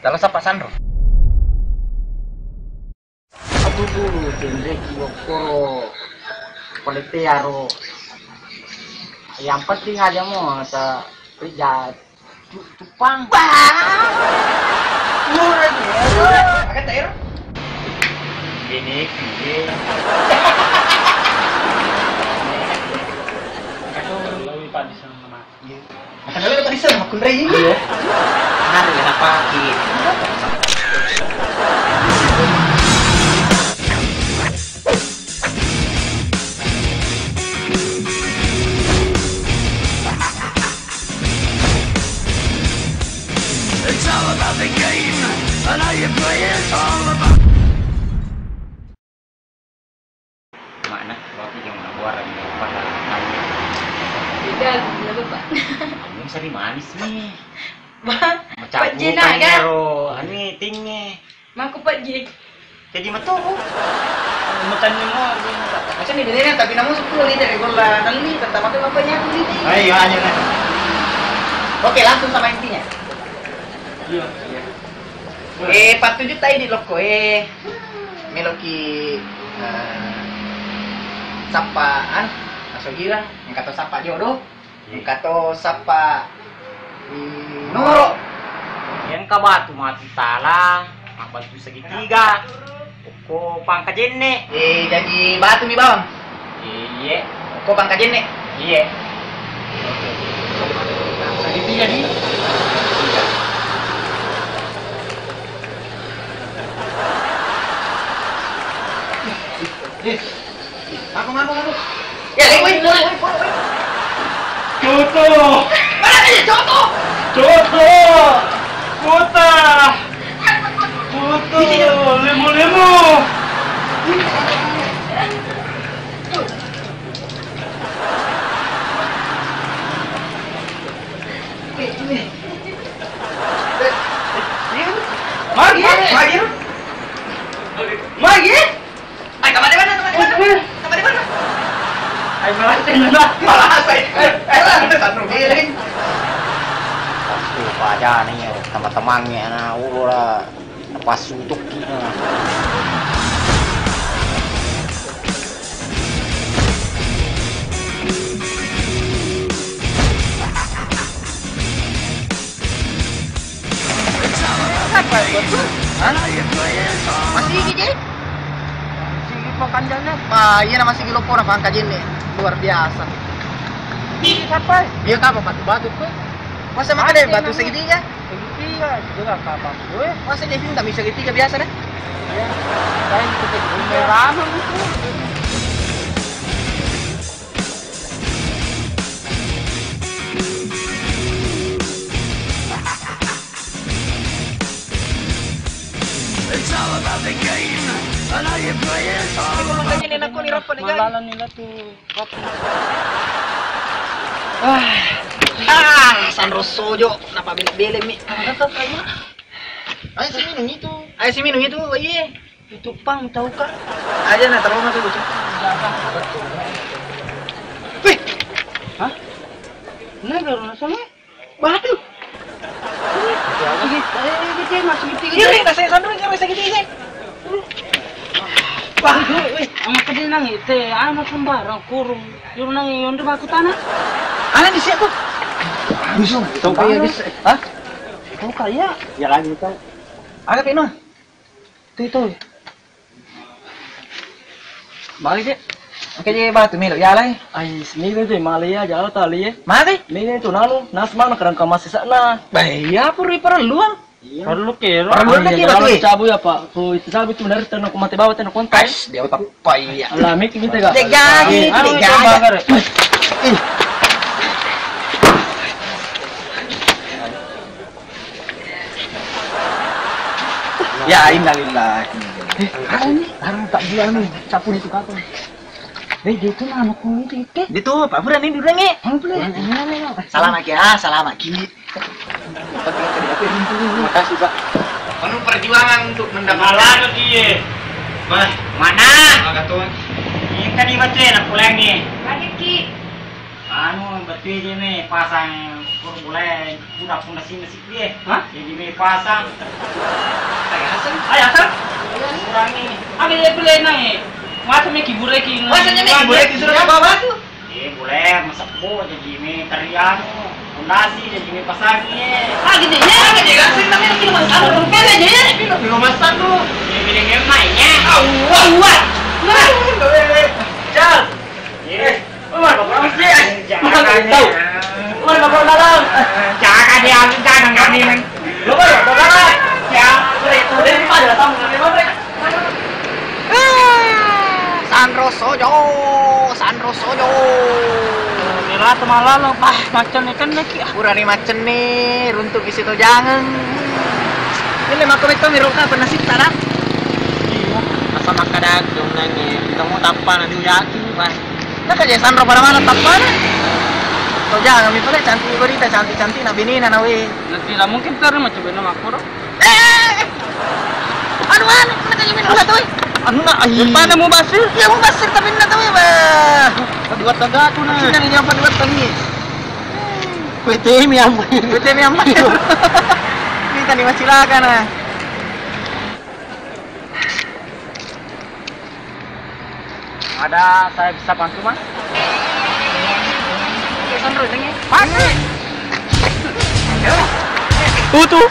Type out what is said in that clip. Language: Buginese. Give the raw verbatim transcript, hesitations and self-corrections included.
Tala sapa sanro. Aku dulu tendeki okkoro paletearo. Yang penting aja mau ta kerja tu-, tupang. Bah! Murah ni. Agak tak ero? Ini kie. Aku lebih padi sama. Iya. Maka dulu dapat disuruh makunrai ini. Iya. Hari napaki. It's all about the game, and how you play it, it's all about. Makna, wapi jong na buarang ni, apa na, na. Tidak, tidak, Pak. Kamu sari manis nih. Wah, macam Pak Jena, kan? Ro, anu, tinge. Maku Pak J. Jadi metu. Makan ni mau. Macam ni bedanya, tapi namun sepuluh liter, golla neli, tetap pakai bapaknya aku ini. Ayo, ayo, kan. Oke, langsung sama intinya. Iya, iya. Eh, pattuju tai di lokko, eh. Meloki, eh, sappa, anu, aso girang, engka to sappa jodoh, iya, engka to sappa, mm, nomoro. Engka batu mati tala, mabbantu segitiga. Ko pangka jenne. Eh, jadi batu mi bawang. Iye. Ko pangka jenne. Iye. Segitiga di. Eh, aku, aku, aku. Ya, eh, woi, woi, woi, woi. Coto. Mana dia, Coto? Coto. Kota. Kota. Lemo-lemo. Magi, magi. Magi. Ai, kamade mana, kamade mana? Kamade mana? Ai, malasai, malasai. Eh, eh, sanro geleng. Pasti pajani, teman-temannya, nah, ura, pas untuk kita. Hah? Masigi je? Masigi po kanjana. Ah, iya na masigi loppo na pangka jenne. Luar biasa. Ini siapa? Iya, kapa batu-batu ko. Masa makan batu segitiga? Segitiga, sudah kapa gue. Masa dia minta mi segitiga biasa deh? Iya. Saya itu merah itu. It's all about the game, and how you play it, it's all about the game. Malala ni latu. Ah, ah, sanro sojo, napa bele-bele mi. Ayo si minum itu. Ayo si minum itu, iye. Itu pang, tau ka? Aja na, terlalu masuk itu. Wih. Hah? Nah, baru langsung, eh. Waduh. Masigi-, eh, gitu, masigi tiga. Iya, iya, saya sambil, saya gitu, iya. Wah, wih, sama kedil nang itu, anak sembarang kurung. Yuk nang, yonde aku tanah. Anak di situ. Langsung. Tau kaya bisa. Hah? Tau kaya? Ya lagi tau. Aga pino? Tui, tui. Magi je. Oke je batu melo ya lai. Ai, sini tu, tu, male ya, jauh tali ya. Magi? Magi tu nalu, nas mana kerang kamas sana. Bah, iya, perlu perluan. Iya. Perlu ke, perlu ke, iya, batu. Cabu ya, Pak. Ku itu cabu itu benar, tenang, ku mati bawa, tenang kontak. Ais, dia otak apa iya? Lah, mik kita gak. Dega, dega. Ih. Ya, innalillahi. Eh, apa ini? Taruh tak dua nih, capun itu kapun. Eh, dia itu mah anak kulit itu. Dia tuh, Pak Fura nih dulu nih. Anu, Fura. Salam, Ki. Ah, salam, Ki. Makasih, Pak. Penuh perjuangan untuk mendapatkan. Malah dia. Mana? Agak tuh. Ini kan di batu ya, nak pulang nih. Lagi, Ki. Anu, batu ini nih, pasang Mulai udah pun nasi nasi dia. Hah? Jadi me pasang. Ayah, sir. Ayah, sir. Kurangi. Apa dia boleh naik? Masa me kibure ki? Masa me kibure ki suruh bawa batu? Eh, boleh masak bu jadi me tarian. Pondasi jadi me pasang ye. Ah, gitu ya. Ah, gitu ya. Sih, tapi lagi masak. Kan aja ya. Ini masak tuh. Ini bilang dia mainnya. Ah, wah, wah. Nah, Cal. Eh, Umar, Bapak Masjid. Jangan tahu. Umar, Bapak Dalam. Jangan dia, jangan kami, men. Lu, Umar, Bapak Dalam. Ya, udah, itu dari pada datang, dari mana? Sanro Sojo, Sanro Sojo. Mira temalalo, bah, macam ni kan lagi. Purani maccenni, runtu'ki sitojangeng. Ile mako metto miroka penasitta, da? Iya, asa makkadakku nangi, ketemu tappana diujaki, Pak. Naka je sanro pada mana tappana? Tojangeng mi pale cantik berita, cantik-cantik na binina na we. Nanti lah mungkin terima coba nama aku, Bro. Eh, anu, anu, kena tanya minum satu, eh. Anu nak, ai. Pada mau basir? Ya, mau basir, tapi nak tahu ya, bah. Paduat tagaku, nah. Sini nih, yang paduat tadi. W T M ya, Mbak. W T M ya, Mbak. Ini tadi masih laga, nah. Ada saya bisa bantu, Mas? Mati. Utuh.